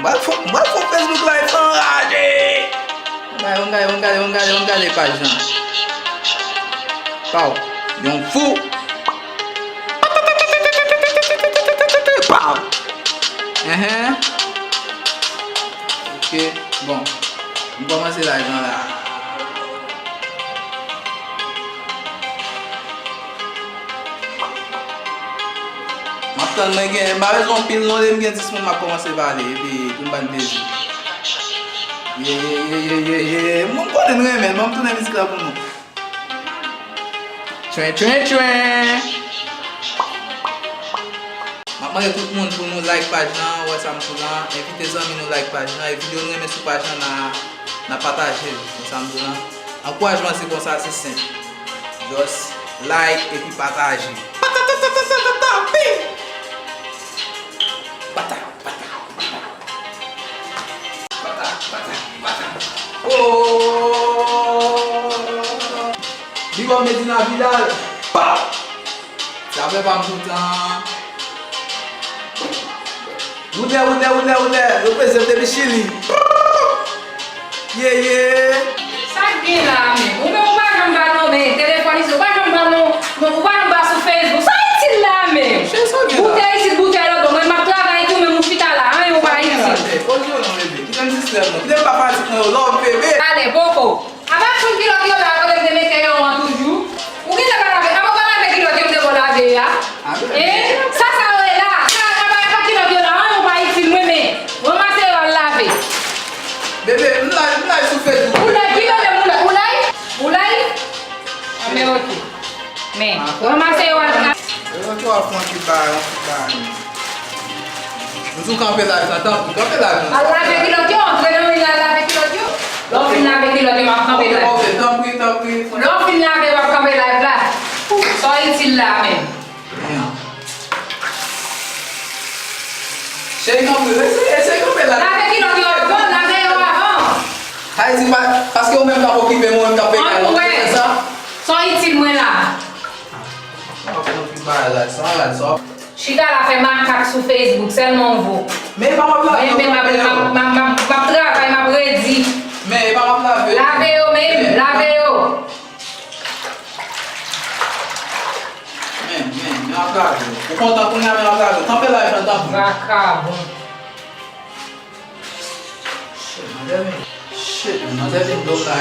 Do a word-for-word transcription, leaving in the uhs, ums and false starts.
Mwen fò, mwen fò Facebook Live anraje. Mwen gade, mwen gade, mwen gade, mwen gade, mwen gade paj lan. Paw, yon fou. Paw. Enhen. Ok, bon. M kòmanse live lan la. M ap tann mwen gen, m pa bezwen anpil non, lè m gen dis moun m ap kòmanse pale, epi pou m ban plezi. Ye, ye, ye, ye, ye, ye. Moun konnen m renmen l, ban m tounen mizik la pou nou. Tchwen, tchwen, tchwen. M ap mande tout moun pou nou like paj lan, wè sa m di w lan, envite zanmi nou like paj lan, e videyo nou renmen sou paj lan, n a, n a pataje l, wè sa m di w lan. Ankourajman se konsa, se senp. Just like epi pataje. Pata, pata, pata, pata, ping! Pata, pata, pata. Pata, pata, pata. Oh! Big up Medina Vidal. Pow! Sa fè pa m kontan. Woulè, woulè, woulè, woulè. Reprezent depi Chili. Ye, ye. Sa k gen la menm? Ou menm ou pa janm ba non, men telefòn isit, ou pa janm ba non, non, ou pa janm ba sou Facebook. Sa itil la menm? Cheri, sa gen la? Boutèy isit, boutèy lòtbò. Mwen m ap travay tou, menm ou chita la, anyen ou pa itil. Poze w non, bebe. Kite m distrè m non. Kite m pa fatig mwen yo. Love, bebe. Ale, poko. Apa fon kilòt yo la, kote m te mete yo an toujou? Ou genlè pa lave, apa w pa lave kilòt yo m te ba w lave a? Hein? Sa sa yo ye la? Sa, apa, apa kilòt yo la, anyen ou pa itil mwen, men ranmase yo al lave. Bebe, m live, m live sou Facebook. Ou live, ki kote m ou live? Ou live? Ou live? Ah, men ok. Men, ranmase yo al. Yo, yo ap fè yon ti bagay, yon ti bagay. M di w kanpe live lan, tanpri, kanpe live lan. Al lave kilòt yo, antre nan men al lave kilòt yo. Lè w fin lave kilòt yo, m ap kanpe live. Ok, tanpri, tanpri. Lè w fin lave, w ap kanpe live la. Sa w itil la menm? Cheri, kanpe, eseye, eseye kanpe live. Lave kilòt yo avan, lave yo avan. Sa vle di pa, paske ou menm k ap okipe mwen, ou menm k ap peye kay mwen, ou fè sa. Sa w itil mwen la? Sa w ap fè yon ti bagay la, sa w ap. Chita la fè makak sou Facebook, sèlman w vo. Men pa m ap lave yo, men m ap, m ap, m ap, m ap, m ap travay, m ap redi. Men pa m ap lave yo. Lave yo menm, lave yo. Men, men, men m ap lave yo. Ou kontan kounye a, men m ap lave yo. Kanpe live lan, tanpri. Vakabon. Shit, manzè vin. Shit, manzè vin blòk la.